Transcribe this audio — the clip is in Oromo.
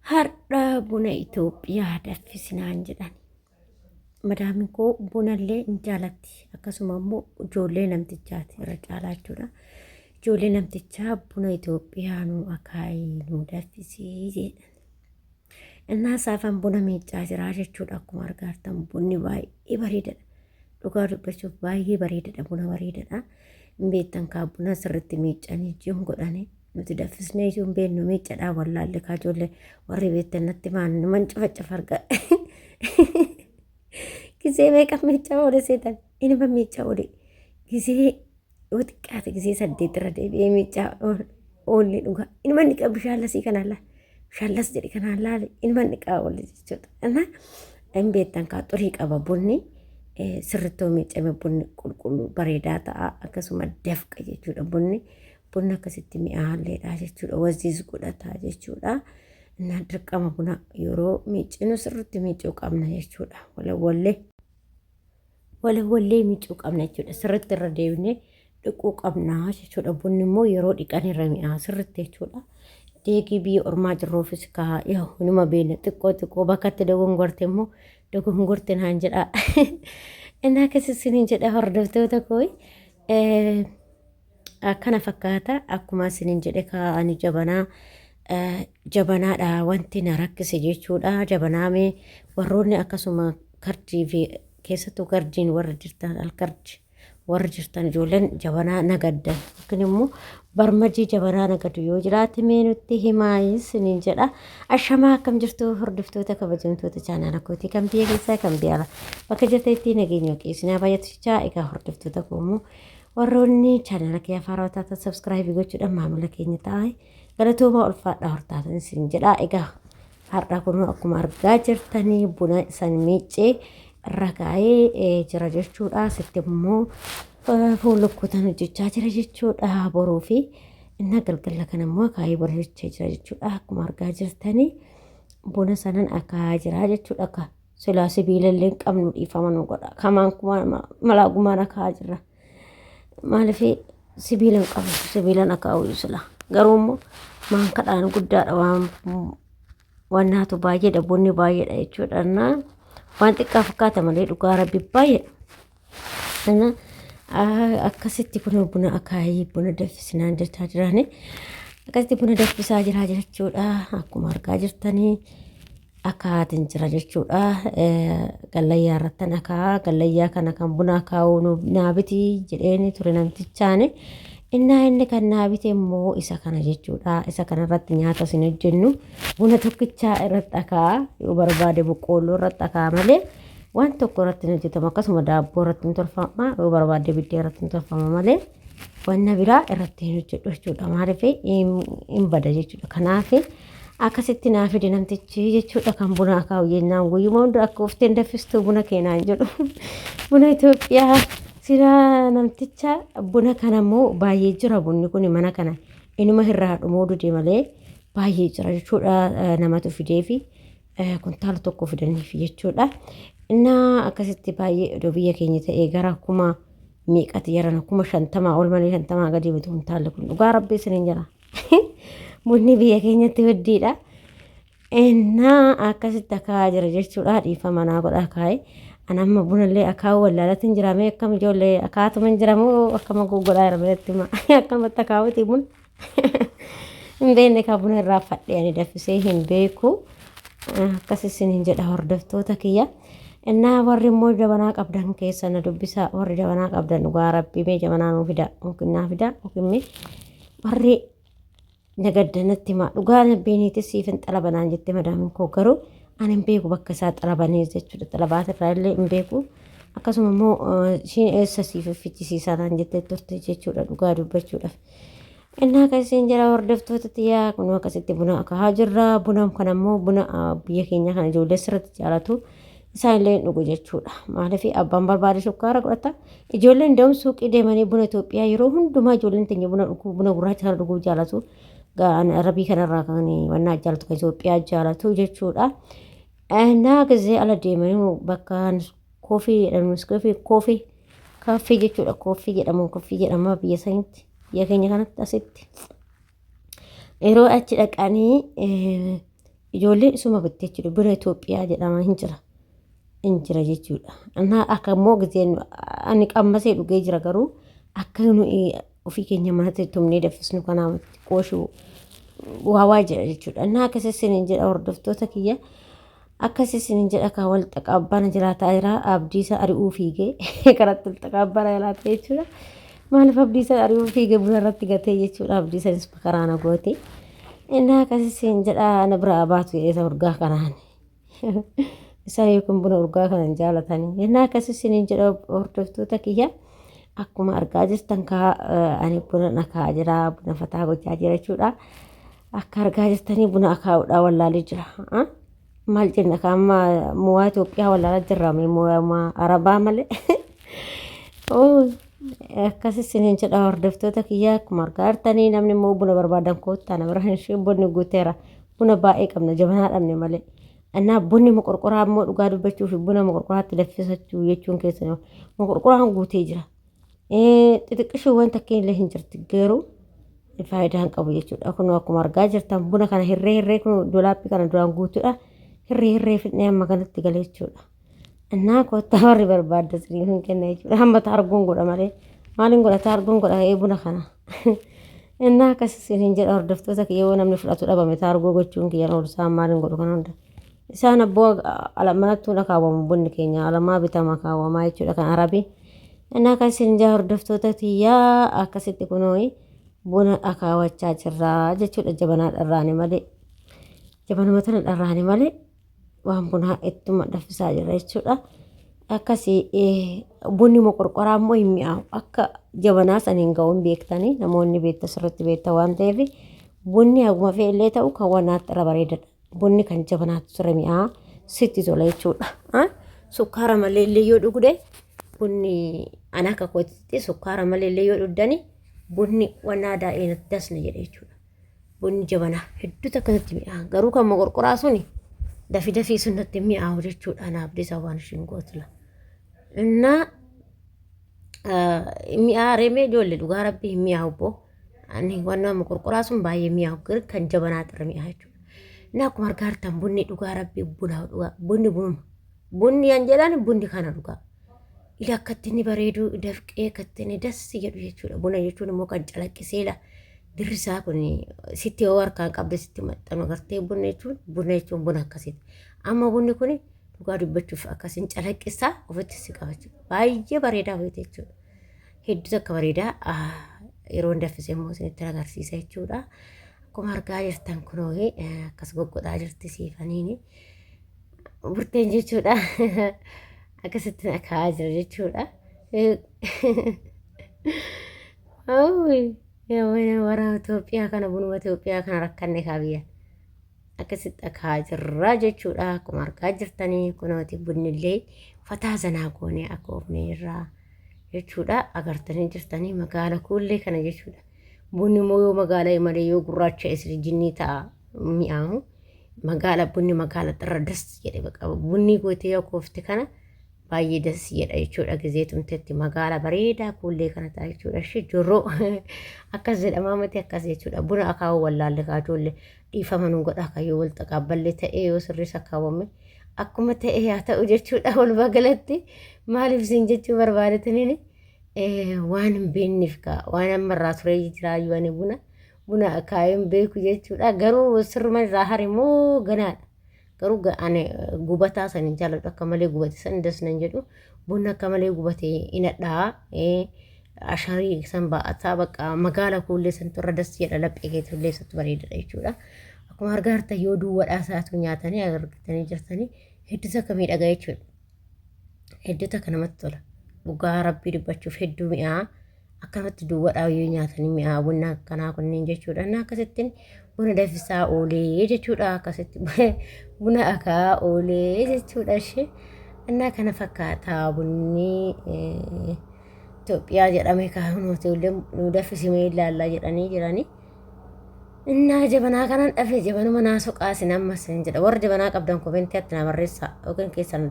Har'a buna Itoophiyaa daffisinaan jedhan. Madaamin koo bunallee hin jaalatti. Akkasuma immoo ijoollee namtichaati irra caalaa jechuudha. Ijoollee namtichaa buna Itoophiyaa nu akaayii nu daffisii jedhan. Innaa saafan buna miiccaa jiraa jechuudha. Akkuma argaa jirtan bunni baay'ee bareedadha. Dhugaa dubbachuuf baay'ee bareedadha. Buna bareedadha. Hin beektan kaa buna sirriitti miiccanii jim godhanii. Nuti daffisnee iyyuu hin beeknu miiccadhaa wallaalle kaa ijoollee warri beektan natti maan numan cafaccafa argaa. Gisee meeqa miiccaa oole seetan inuma miiccaa oole gisee yoo xiqqaate gisee 8 irra deebi'ee miiccaa oolle dhugaa inuma niqa bishaan lasii kanaan laale bishaan las jedhe kanaan laale inuma niqaa oolle jechuudha. Kana hin beektan kaa xurii qaba bunni sirrittoo miiccame bunni qulqulluu bareedaa ta'a akkasuma dafqa jechuudha bunni. Bunni akkasitti mi'aalleedha jechuudha. Waziis godhata jechuudha. Innaa dirqama buna yeroo miiccinu sirriitti miiccuu qabna jechuudha. Walawwallee walawwallee miiccuu qabna jechuudha. Sirriitti irra deebinee dhiquu qabna jechuudha. Bunni immoo yeroo dhiqan irra mi'aa sirriitti jechuudha. Deegii biyya ormaa jirruufis kaa yaa numa beekna xiqqoo xiqqoo bakka itti dogongorte immoo dogongorte naan jedha. Innaa akkas isiniin jedha hordoftoota koo. Akkana fakkaata akkuma isiniin jedhe kaa ani jabanaa jabanaadha wanti na rakkise jechuudha. Jabanaa mee warroonni akkasuma kardii fi keessattuu kardiin warra jirtan alkardi warra jirtan ijoolleen jabanaa nagaddan yookiin immoo barmajii jabanaa nagadu yoo jiraate mee nutti himaa isiniin jedha. Ashamaa akkam jirtu hordoftoota kabajamtoota chaanaala kootii kan biyya keessaa kan biyya alaa bakka jirtanitti nageenya waaqessinaa baay'atu jechaa egaa hordoftoota koo immoo Warroonni chaanala kiyya haarawaa taatan subscribe gochuudhaan maamila keenya ta'aa. Galatoomaa ulfaadhaa hortaatan isin jedha. Egaa har'a kun akkuma argaa jirtanii buna isan miiccee irra kaa'ee jira jechuudha. Sitti immoo foon lukkuutan hojjechaa jira jechuudha. Boruu fi inni galgala kana immoo akaayii bareechaa jira jechuudha. Akkuma argaa jirtanii buna sanan akaa'aa jira jechuudha. Akka Silaa sibiila illee hin qabnu dhiifama nu godha. Kamaan kumaan malaa gumaan akaa'aa jirra. Maaliif sibiila hin qabnu sibiilan akaa'u silaa. Garuu immoo maankadhaan guddaadha waan wannaatu baay'eedha bunni baay'eedha jechuudha. Innaa waan xiqqaa fakkaata malee dhugaa rabbi baay'eedha. Innaa akkasitti kun buna akaayii buna danfisinaan jechaa jirani. Akkasitti buna danfisaa jira jechuudha. Akkuma argaa jirtanii. Akaatiin jira jechuudha. Gallayyaa irrattan akaa gallayyaa kana kan buna akaa'uu naa biti jedheeni ture namtichaani. Innaa inni kan naa bite immoo isa kana jechuudha. Isa kana irratti nyaata isin hojjennu buna tokkichaa irratti akaa yoo barbaade boqqoolloo irratti akaa malee waan tokko irratti hin hojjetamu. Akkasuma daabboo irratti hin tolfama yoo barbaade biddeen irratti hin tolfama malee wanna biraa irratti hin hojjedhu jechuudha. Maaliif hin bada jechuudha. Kanaaf akkasitti naa fide namtichi jechuudha kan buna akaa'u jennaan guyyuma hunda akka ufteen daffistuu buna keenaan jedhu. Buna Itoophiyaa sila namticha buna kana immoo baay'ee jira bunni kun mana kana inuma irraa dhumuu dide malee baay'ee jira jechuudha namatu fideefi kuntaala tokko fidaniif jechuudha. Innaa akkasitti baay'ee iddoo biyya keenya ta'ee gara kuma meeqati yarana 50,000 ol malee 50 gadi miti kuntaalli kun dhugaa rabbii isiniin jira. Bunni biyya keenyatti hoddiidha. Innaa akkasitti akaa'aa jira jechuudha. Dhiifama naa godhaa kaa'e. Ani amma bunallee akaa'uu wallaalatiin jira mee akkam ijoollee akaatuma hin jira moo akkama godhaa jira biratti ma akkamatti akaa'uuti buna. Hin beekne kaa buna irraa fadhee ani daffisee hin beeku. Akkas isiniin jedha hordoftoota kiyya. Innaa warri immoo jabanaa qabdan keessa na dubbisaa warri jabanaa qabdan dhugaa rabbii mee jabanaa nuu fida yookiin naa fida yookiin mee warri nagadda natti himaa dhugaa nabbeeniitis siif hin xalabanaan jette madaamin koo garuu ani hin beeku bakka isaa xalabanii jechuudha xalabaatirraa illee hin beeku akkasuma immoo ishiin eessa siif fichisiisaa naan jettee turte jechuudha dhugaa dubbachuudhaaf. Innaa akkasiin jira hordoftoota tiyyaa kun akkasitti buna akahaa jirra buna kana immoo buna biyya keenya kana ijoollee sirriitti jaalatu isaan illee hin dhugu jechuudha. Maaliif abbaan barbaade sukkaara godhata. Ijoolleen da'um suuqii deemanii buna Itoophiyaa yeroo hundumaa ijoolleen teenya buna dhuguu buna gurraacha kana dhuguu jaalatu. Arabii kanarraa kan wannaa jaalatu kan Itoophiyaa jaalatu jechuudha. Naa gizee ala deemanii bakka koofii jedhamu koofii koofii kaaffee jechuudha kooffii jedhamu kooffii jedhama biyya sanitti biyya keenya kanatti asitti. Yeroo achi dhaqanii Ijoolleen isuma bitte jechuudha. Buna Itoophiyaa jedhama hin jira. Hin jira jechuudha. Innaa akka immoo gizeen ani qammasee dhugee jira garuu akka nuyi ofii keenya manatti tumnee danfisnu kanaa qooshuu waa waa jira jechuudha. Innaa akkasii isiniin jedha hordoftoota kiyya. Akkasii isiniin jedha kaa wal xaqaabbana jiraataa jira. Abdiisa ari'uu fiigee karatti wal xaqaabbana jiraata jechuudha. Maaliif Abdiisa ari'uu fiigee buna irratti gatee jechuudha. Abdiisanis karaa na goote. Innaa akkasii isiniin jedha na biraa baatu jedhee isa urgaa kanaan. Isaan yookiin buna urgaa kana hin jaalatanii. Innaa akkasii isiniin jedha hordoftoota kiyya. Akkuma argaa jirtan kaa ani buna dhakaa jira buna fataa gochaa jira jechuudha. Akka argaa jirtanii buna akaa'uudhaa wallaalee jira. Maal jenna kaa amma mo'aa Itoophiyaa wallaalaa jirra mee mo'aa Arabaa malee. Akkas isiniin jedha hordoftoota kiyya akkuma argaa jirtanii namni immoo buna barbaadan koottaa na bira hin ishee bunni guuteera. Buna baay'ee qabna jabanaa dhabne malee. Annaa bunni moqorqoraa immoo dhugaa dubbachuuf buna moqorqoraatti danfisachuu jechuun keessan moqorqoraan guutee jira. Xixiqqishuuwwan takkeen illee hin jirti garuu faayidaa hin qabu jechuudha. Kun akkuma argaa jirtan buna kana hirree hirree kun dolaappii kana duraan guutuudha. Hirree hirree fidnee amma kanatti gale jechuudha. Innaa kottaa warri barbaadda siriif hin kenna jechuudha. Hamma taargoon godha malee maaliin godha taargoon godha ee buna kana. Innaa akkas isiniin jedha hordoftoota kiyya yoo namni fudhatu dhabame taargoo gochuun kiyyan oolu isaan maaliin godhu kana hunda. Isaan abboo manattuu akaawwamu bunni keenya alamaa bitama akaawwamaa jechuudha kan arabii. Innaa akkas isiniin jedha hordoftoota kiyyaa akkasitti kunoo buna akaawwachaa jirra jechuudha jabanaa dharraani malee. Jabanuma tana dharraani malee waan bunaa ittuma danfisaa jira jechuudha. Akkasii bunni moqorqoraa immoo hin mi'aawu. Akka jabanaa san hin ga'u hin beektanii namoonni beekta sirriitti beekta waan ta'eef bunni haguma fe'e illee ta'u kan wanaatti irra bareedadha. Bunni kan jabanaatti sirra mi'aa sitti tola jechuudha. Sukkaara malee illee yoo dhugde bunni ana akka kootitti sukkaara malee illee yoo dhugdani bunni wanaa daa'ee dasna jedha jechuudha. Bunni jabanaa hedduu takka natti mi'aawa. Garuu kan moqorqoraa suni dafi dafii sun natti mi'aawu jechuudha. Anaaf dhiisa waan ishiin gootula. Innaa mi'aa reemee ijoollee dhugaa rabbii hin mi'aawu boo. Ani waan moqorqoraa sun baay'ee mi'aawu garuu kan jabanaa irra mi'aa jechuudha. Innaa akkuma argaa jirtan bunni dhugaa rabbii buna dhugaa bunni bunuma. Bunni yan jedhan bunni kana dhugaa. Ila akkatti inni bareedu dafqee akkatti inni dassi jedhu jechuudha. Buna jechuun immoo kan calaqqisee la dirri isaa kun sitti yoo harkaan qabde sitti maxxanu agartee buna jechuun buna jechuun buna akkasiiti. Amma bunni kun dhugaa dubbachuuf akkasiin calaqqisaa ofitti si qaba jechuudha. Baay'ee bareedaa ho'ite jechuudha. Hedduu takka bareedaa yeroo danfise immoo isinitti agarsiisa jechuudha. Akkuma argaa jirtan kunoo akkas goggodhaa jirti siifaniini. Burteen jechuudha. Akkasitti akaa'aa jira jechuudha. Waraana Itoophiyaa kana bunuma Itoophiyaa kana rakkanne kaabiyya. Akkasitti akaa'aa jirra jechuudha. Akkuma argaa jirtanii kunooti bunnillee fataa zanaa goonee akoofne irraa jechuudha. Agartanii jirtanii magaala kuullee kana jechuudha. Bunni immoo yoo magaala malee yoo gurraacha isin jinnii ta'a mi'aawu. Magaala bunni magaala xirra das jedhe baqa bunni gootee yoo koofte kana baay'ee das jedha jechuudha. Gizee tumtetti magaala bareedaa kuullee kana ta'a jechuudha. Ishee jorroo akkas jedhamaa miti akkas jechuudha. Buna akaawuu wallaalle kaajoollee dhiifama nu godha kayyoo wal xaqaabballee ta'ee yoo sirriis akaawwame akkuma ta'e haa ta'u jechuudha. Walumaa galatti maaliif siin jechuu barbaadetaniini waan hin beekneef kaa waan amma irraa turee jiraayyuu ani buna buna akaayeen beeku jechuudha. Garuu sirruma irraa hare moo ganaadha. Garuu ani gubataa san hin jaalladhu akka malee gubate san das nan jedhu bunni akka malee gubate hin hadhaa. Asharii san ba'ataa bakka magaala kuullee santu irra das jedha laphee keetillee santu bareedadha jechuudha. Akkuma argaa jirtan yoo duwwadhaa isaatu nyaatanii argitanii jirtanii hedduu akka miidhaga jechuudha. Hedduu takka namatti tola. Dhugaa rabbii dubbachuuf hedduu mi'aa. Akkanumatti duwwadhaa yoo nyaatanii mi'aa bunna akkanaa kunneen jechuudha. Inni akkasittiin buna danfisaa oolee jechuudha. Akkasitti buna akaa oolee jechuudha ishee. Innaa kana fakkaata bunni Itoophiyaa jedhame kaa'uun illee nu danfisimee ilaallaa jedhanii jiranii. Innaa jabanaa kanan dhafe jabanuma naa soqaa isin ammas hin jedha. Warra jabanaa qabdan komentii atti na barreessaa yookiin keessan.